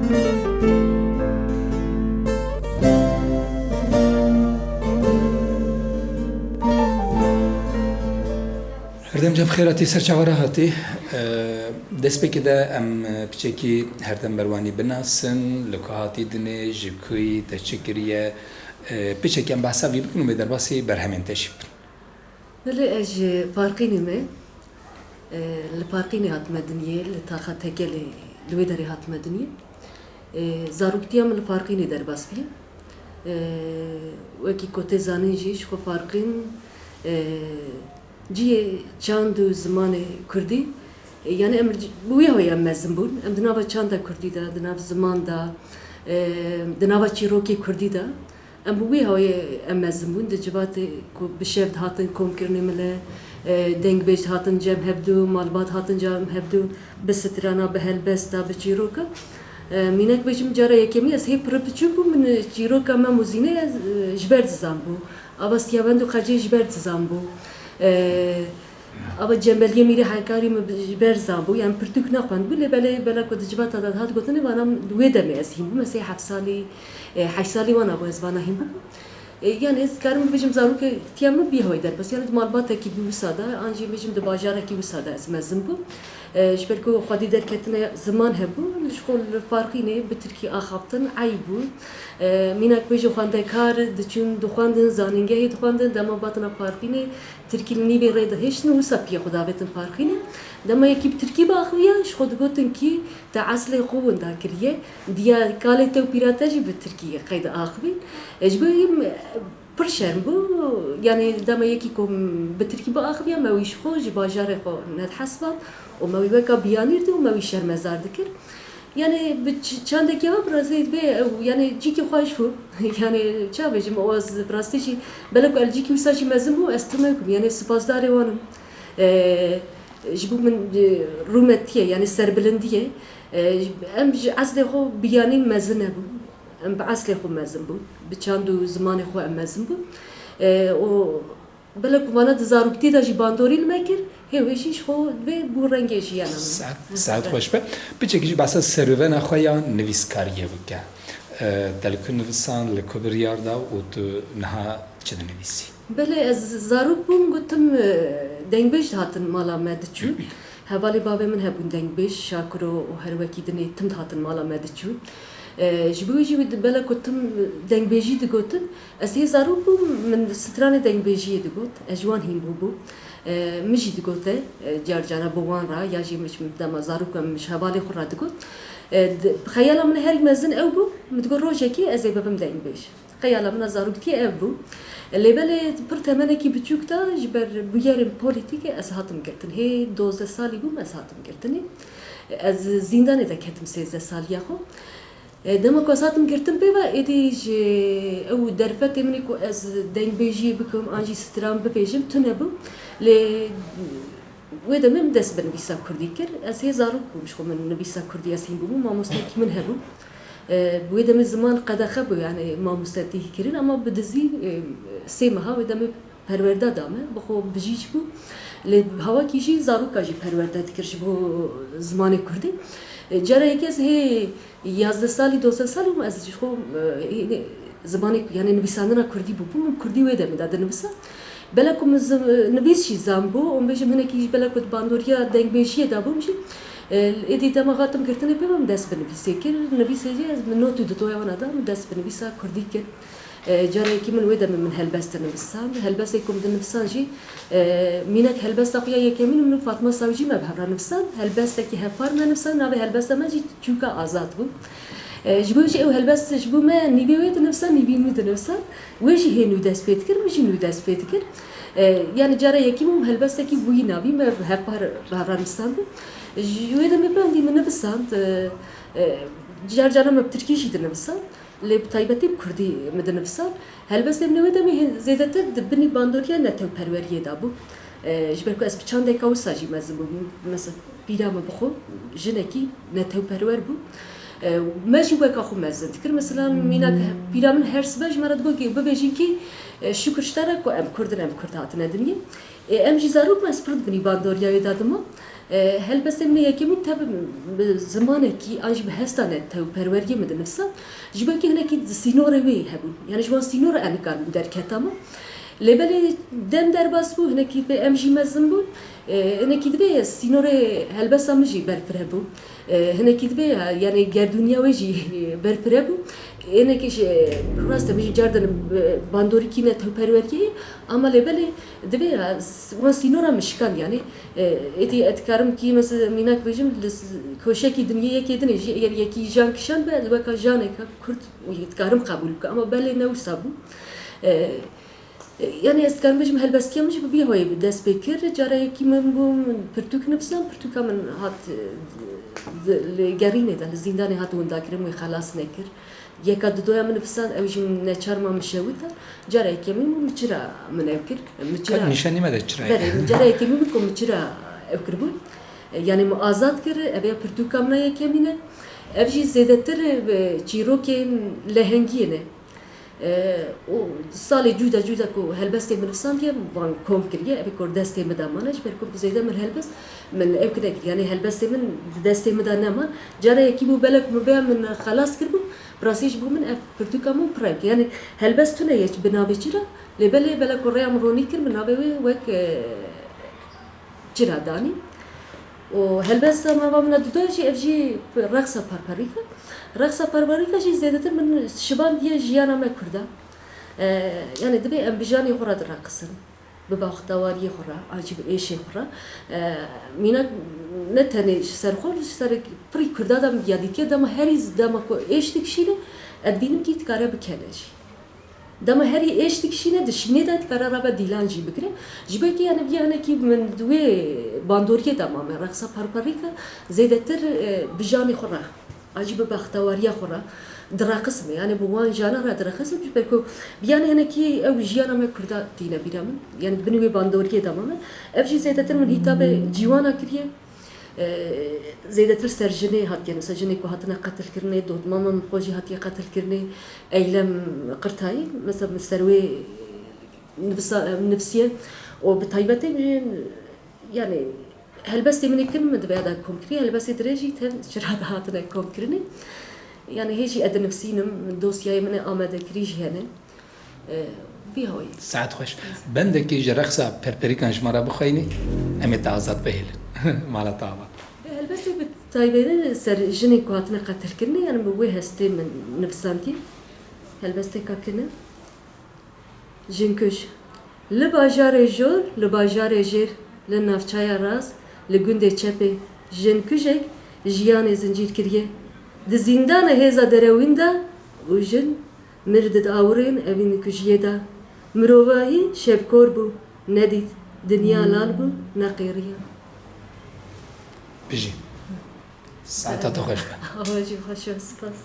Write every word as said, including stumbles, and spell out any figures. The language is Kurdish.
Herdem cem xêratî ser çava re hatî. Destpêkê de em piçekî Herdem Merwanî binasin, li ku hatî dinê, ji kuyî, te çi kiriye, piçekî em behsa vî bikin û wê derbasî berhemên te jî bikin. Belê, ez ji Farqînê me. E, li Farqînê hatime dinyê, li taxa Tekelê, li wê derê hatime dinyê. E, zaroktiya min li Farqînê derbas bûye. E, wekî ku tê zanîn jî, ji xwe Farqîn, e, cihê çand û zimanê kurdî, e, yanî em bi wî hawî em mezin bûn. Em di nava çanda kurdî de, di nav ziman de, e, di nava çîrokê kurdî de, em bi wî hawî em mezin bûn. Di civatê ku bi şev dihatin komkirinê mile, e, dengbêj dihatin cem hevdû, malbat hatin cem hevdû, bi strana, bi helbesta, bi çîroka. E, mînak bêjim, cara yekemî ez hê pir biçûk bûm, min çîroka Mem û Zînê ez, e, ji ber dizanbû. Ava Siyavend û Qecê ji ber dizanbû. E, Ava Cembeliyê Mîrê Hekarî min ji ber zanbû, yanî pirtûk nexwendibû, lê belê bela ku di civata de dihat gotinê, vana wê demê ez hîn bûm, ez ê heft salî, e, heşt salî wana bû ez vana hîn bûbûm. E, yanî ez karim bibêjim zarokê tiya min bî hawî derbas, yanî di malbatekî bî wisa de, an jî bêjim di bajarekî wisa de ez mezin bûm. E, ji ber ku xwedî derketine ziman hebû, ji xwe li Farqînê bi tirkî axaftin eyb bû. E, mînak bêjim xwendekar diçûn dixwendin, zanîngehê dixwendin, dema batina Farqînê, tirkî li nîvê rê dihiştin û wisa piyê xwe davêtin Farqînê. Dema yekî bi tirkî biaxiviya, ji xwe digotin kî te eslê xwe winda kiriye. Diya kalê te û pîra te jî bi tirkî qey diaxivîn. E, ji bo wî, e, pir şerm bû. Yanî dema yekî ku bi tirkî biaxiviya, me wî ji xwe ji bajarê xwe nedihesiband û me wî weka biyanî didî û me wî şermezar dikir. Yanî bi ç-, çandekî ew bi rastî vê ew, yanî cîkî xwe ji xwe, yanî ça bêjim, ew ez bi rastî jî, belek ku el cîkî wisa jî mezin bû, ez tim nekim, yanî spasdarê wan im. E, ji bo min, e, rûmetiye, yanî serbilindî ye. E, em ji eslê xwe biyanî mezin nebûn. Em bi eslê xwe mezin bûn. Bi çand û zimanê xwe em mezin bûn. E, û Belê ku vana di zaroktî de jî bandorî li me kir, hê wê jî ji xwe vê bû rengê jiyana min. Saet, saet xweş be. Piçekî jî behsa serûvena xwe ya nivîskariyê bike. E, te li ku nivisan, li ku biryar da û tu niha çi dinivîsî? Belê, ez zarok bûm, gotim, e, dengbêj dihatin mala me diçû. Hevalê bavê min hebûn dengbêj, Şakiro û her wekî dinê tim dihatin mala me diçû. E, ji bo wî jî wî di-, belek ku tim dengbêjî digotin, ez hê zarok bûm, min stranê dengbêjiyê digot, ez ji wan hîn bûbûm. E, min jî digote, e, car cara bi wan re, ya jî min dema zarok em ji hevalê xwe re digot. E, di-, xeyala min herî mezin ew bû, min digot rojekê ez ê bibim dengbêj. Xeyala min a zaroktiyê ev bû. Lê belê pir temenekî biçûk de ji ber bûyerên polîtîkê ez hatim girtin. Hê dozdeh salî bûm ez hatim girtinê. Ez zîndanê de ketim sêzdeh saliya xwe. E, dema ku ez hatim girtin pê ve, êdî ji ew derfetê min ê ku ez dengbêjiyê bikim, an jî stran bibêjim, tune bû. Lê wê demê min dest bi nivîsa kurdî kir. Ez hê zarok bûm, ji xwe min nivîsa kurdî ez hîn bûbûm. Mamosteyekî min hebû. E, wê demê ziman qedexe bû, yanî mamoste tê hîkirin, ama bi dizî, e, sê meha wê demê perwerde da me, bi xwe bijî jî bû. Lê hawakî jî zaroka jî perwerde dikir ji bo zimanê kurdî. E, cara yekê ez hê yazdeh salî, dozdeh salî bûm, ez ji xwe, e, hê-, zimanê, yanî nivîsandina kurdî bû, bû min kurdî wê demê de dinivisa. Belek ku min zim-, nivîs jî zanbû, û bêjim hinekî jî belek ku di bandoriya dengbêjiyê de bûm jî, e, êdî dema hatim girtinê pê ve min dest bi nivîsê kir. Nivîsê jî ez min not û ditoya wana da, min dest bi nivîsa kurdî kir. E, cara yekî min wê demê min helbest dinivisand. Helbestê ku min dinivisand jî, e, mînak helbesta xwe ya yekemîn min Fatma Savcî me bi hev re nivisand. Helbestekî hevpar me nivisand, navê helbesta me jî Çûka Azad bû. E, ji bo jî ew helbest ji bo me nîvê wê dinivisa, nîvî min dinivisa. Wê jî hê nû dest pê dikir, min jî nû dest pê dikir. E, yanî cara yekî min helbestekî bûyî navî me hevpar bi hev re nivisandin. Ji wê demê pendî min nivisand, e, e, car caran me bi tirkî jî dinivisand. Lê bi taybetî bi kurdî min dinivisand. Helbestê min ê wê demê hê-, zêdetir di binî bandoriya netewperweriyê de bû. E, ji ber ku ez bi çandeka wisa jî mezin bûm. Mesela pîra min bi xwe jinekî netewperwer bû. E, me jî weka xwe mezin dikir. Mesela mînak pîra min her sibe ji me re digot, bibêjin kî, e, şukir ji te re ku em kurd in, em kurd hatine dinyê. E, em jî zarok me, ez pir di binî bandoriya wê de dimam. E, helbestê min ê yekemîn tev bi zimanekî an jî bi hesta ne tevperweriyê min dinivîsa. Ji bo yekê hinekî sînorê wê hebûn. Yani ji wan sînora em nikaribûn derketama. Lê belê dem derbas bû, hinekî divê em jî mezin bûn. E, hinekî divê sînorê helbesta min jî berfireh bû. E, hinekî divê, yani gerdûniya wê jî berfireh bû. Hinekî jî rast e, min jî cardin bandorîkî ne tevperweriyê, ama lê belê divê ya, s-, wan sînora min şikand, yani. E, êdî ez dikarim kî, mesela, mînak bêjim, li s-, koşekî dinyê yekê din e jî, eger yekî jan kişand be, ez weka janeka kurd û dikarim qebûl bikim. Ama belê ne wisa bû. E, e, yani ez dikarim bêjim, helbestiya min jî bi vî hoyê bi dest pê kir. Cara yekî min bû, min pirtûk nivîsand, pirtûka min hat, e, di, li gerînê de, li zîndanê hat windakirin, wê xelas nekir. Yeka didoya min nivîsand, ew jî min neçar ma min şewita. Cara yekemîn bû, min çira min ew kir? Min çira Nîşanî me de çira ye. Belê, cara yekemîn bû ku min çira ew kiribû. Yani min azad kir, ev ya pirtûka min a yekemîn e. Ev jî zêdetir, e, çîrokên lehengiyê ne. E, û salê cuda cuda ku helbestê min nivîsandiye, wan kom kiriye, ev ê ku destê min de mane, ji ber ku zêde min helbest, min ew kine kir. Yani helbestê min di destê min de neman. Cara yekî bû, belek min bêya min xelas kiribû, bi rastî ji bo min ev pirtûka min pir ew kir. Yani helbest tune ye bi navê çira, lê belê belek ku rêya min ronî kir, min navê wê wek, e, çira danî. Û helbesta mava min a duda jî, ev jî reqsa parparîk e. Reqsa parparîka jî zêdetir min şibandiye jiyana me kurda. E, yani divê em bi janê xwe re direqisin. Bi baxtewariyê xwe re, an jî bi êşê xwe re. E, mînak ne tenê ji ser xwe, ji ser pirî kurda de min diyadîtiye, dema herî z-, dema ku êş dikişîne, ez dibînim kî dikare bikene jî. Dema herî êş dikişîne, di şînê de dikare rave dîlan jî bigire. Ji bo yekê, yani, viya hinekî min di wê bandoriyê de mame, reqsa parparîka zêdetir, e, bi janê xwe re, a jî bi bextewariya xwe re direqisime. Yani bi wan jana re direqisime. Ji ber ku viyanê hinekî ew jiyana me kurda tîne bîra min. Yani di bin wê bandoriyê de mame. Ev jî zêdetir min hîtabê cîwana kiriye. E, zêdetir ser jinê hatiye, mesela jinê ku hatine qetilkirinê, dotmama min xwe jî hatiye qetilkirinê, Eylem Qirtayî, mesela min ser wê nivisa-, nivisiye û bi taybetê jî, yani helbestê min ê kirin min divê da kom kiriye, helbestê dirê jî tev çira de hatine kom kirinê. Yani hê jî ez dinivîsînim, dosyayê min ê amadekirî jî hene. E, vî hoyê. Saet xweş. Bendekî ji reqsa perperîkan ji me re bixweyînî, em ê te azad bihêlin. Mala te ava. Vê helbestê bi taybetî ser jinên ku hatine qetilkirinê, yani bi wê hestê min nivîsandiye. Helbesteka kin e. Jinkuj. Li bajarê jor, li bajarê jêr, li navçeya rast, li gundê çepê, jinkujek jiyanê zincîr kiriye. Di zîndana hêza derewîn de û jin mir di awirên evîn û kujiyê de. Mirovahî şevkor bû, nedît, dinya lal bû, neqêriya. Bijî. Saeta te xweş be. Awa jî xweş be, spas.